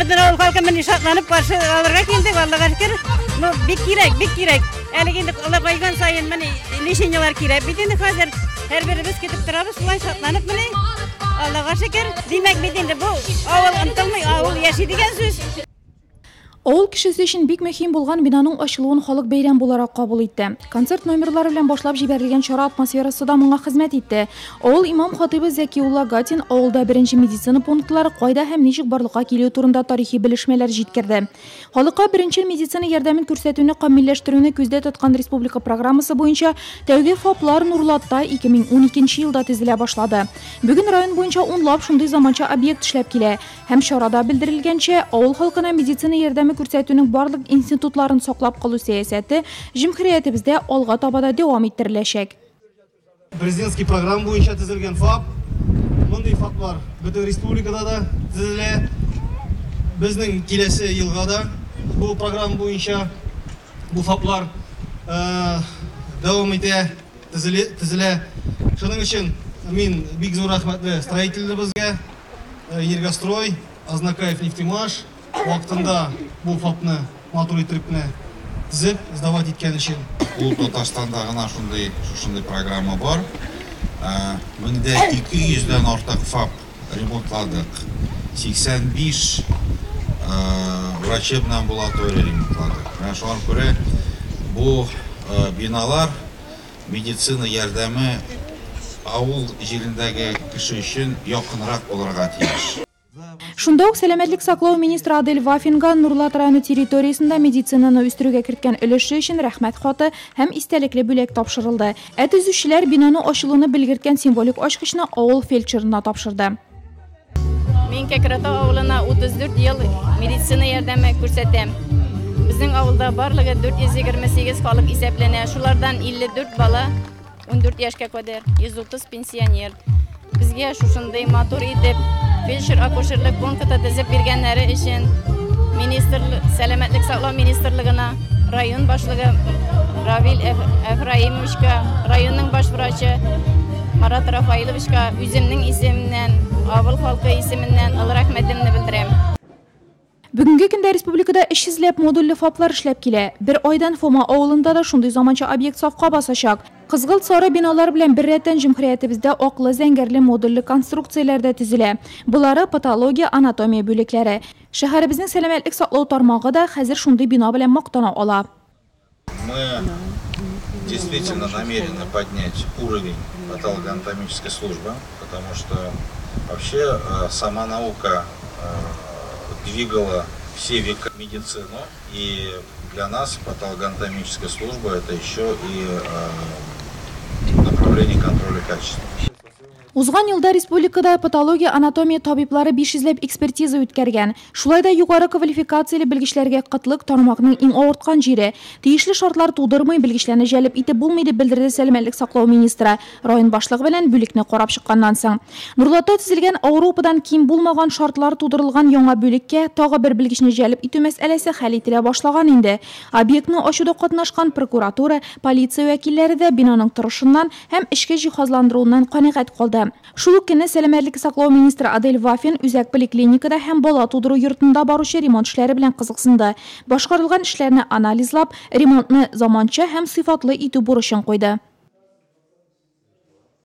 Бөтен авыл халкы менә шатланып каршы алырга килдек, Аллага шөкер. Ну, бик кирәк, бик кирәк. Әлеге инде олыгайган саен менә лечениелар кирәк бит инде хәзер. Һәрберебез көтеп торабыз, шулай шатланып менә. Аллага шөкер. Димәк бит инде бу авыл онытылмый, авыл яши дигән сүз. Авыл кешесе өчен бик мөһим булган бинаның ачылуын халык бәйрәм буларак кабул итте. Концерт номерлары белән башлап җибәрелгән чара атмосферасы да моңа хезмәт итте. Авыл имам-хатыйбы Зәкиулла Гатин авылда беренче медицина пунктлары кайда һәм ничек барлыкка килүе турында тарихи белешмәләр җиткерде. Халыкка беренчел медицина ярдәмен күрсәтүне камилләштерүне күздә тоткан республика программасы буенча тәүге ФАПлар Нурлатта 2012 елда төзелә башлады. Бүген район буенча унлап шундый заманча объект эшләп килә. Һәм чарада белдерелгәнчә, авыл халкына медицина ярдәме күрсәтүнең барлык институтларын саклап калу сәясәте җөмһүриятебездә алга таба да дәвам иттереләчәк. Президентский программа буенча төзелгән ФАП. Мондый ФАПлар бөтен республикада да төзелә. Безнең киләсе елга да бу программа буенча бу ФАПлар дәвам итә, төзелә. Шуның өчен мин бик зур рәхмәтле строительләребезгә. Энергострой, Азнакаев Нефтемаш вакытында бу ФАПны матур иттереп кенә төзеп, сдавать иткән өчен. Ул Татарстанда гына шундый, шушындый программа бар. 1200 дән артык ФАП ремонтладык. 85 врачебный амбулатория ремонтладык. Менә шуңа күрә бу биналар Медицина ярдәме авыл җирендәге кеше өчен якынрак булырга тиеш. Шунда ук сәламәтлек саклау министры Адель Вафинга Нурлат районы территориясендә медицинаны үстерүгә керткән өлеше өчен Рәхмәт хаты һәм истәлекле бүләк тапшырылды. Ә төзүчеләр бинаны ачылуны белгерткән символик ачкычны авыл фельдшерына тапшырды. Мин Кәкрәтау авылына 34 ел медицина ярдәме күрсәтәм. Безнең авылда барлыгы 428 халык исәпләнә. Шулардан 54 бала 14 яшькә кадәр, 130 пенсионер. Безгә шушындый матур итеп фельдшер-акушерлык пункты төзеп биргәннәре өчен министр сәламәтлек саклау министрлыгына, район башлыгы Равил Әфраимовичка, районның баш врачы Марат Рафаиловичка үземнең исемемнән, авыл халкы исеменнән олы рәхмәтемне белдерәм. Бүгенге көндә республикада 300 ләп модульле ФАПлар эшләп килә. Бер айдан Фома авылында да шундый заманча объект сафка басачак. Кызгылт-сары биналар белән беррәттән җөмһүриятебездә аклы-зәңгәрле модульле конструкцияләр дә төзелә. Болары, патология, анатомия бүлекләре. Шәһәребезнең сәламәтлек саклау тармагы да хәзер шундый бина белән мактана ала. Мы действительно намерены поднять уровень патологоанатомической службы, потому что вообще э, сама наука э, двигала все века медицину, и для нас патологоанатомическая служба это еще и э, направление контроля качества. Узган елда республикада патология-анатомия табиблары 500 ләп экспертиза үткәргән. Шулай да югары квалификацияле белгечләргә кытлык тармакның иң авырткан җире. Тиешле шартлар тудырмый, белгечләрне җәлеп итеп булмый, дип белдерде сәламәтлек саклау министры, район башлыгы белән бүлекне карап чыкканнан соң. Нурлатта төзелгән Ауропадан ким булмаган шартлар тудырылган яңа бүлеккә тагы бер белгечне җәлеп итү мәсьәләсе хәл ителә башлаган инде. Объектны ачуда катнашкан прокуратура, полиция вәкилләре дә бинаның торышыннан һәм эчке җиһазландыруыннан канәгать калды. Шул ук көнне сәламәтлек саклау министры Адель Вафин үзәк поликлиникада һәм бала тудыру йортында баручы ремонт эшләре белән кызыксынды. Башкарылган эшләрне анализлап, ремонтны заманча һәм сыйфатлы итү бурычын куйды.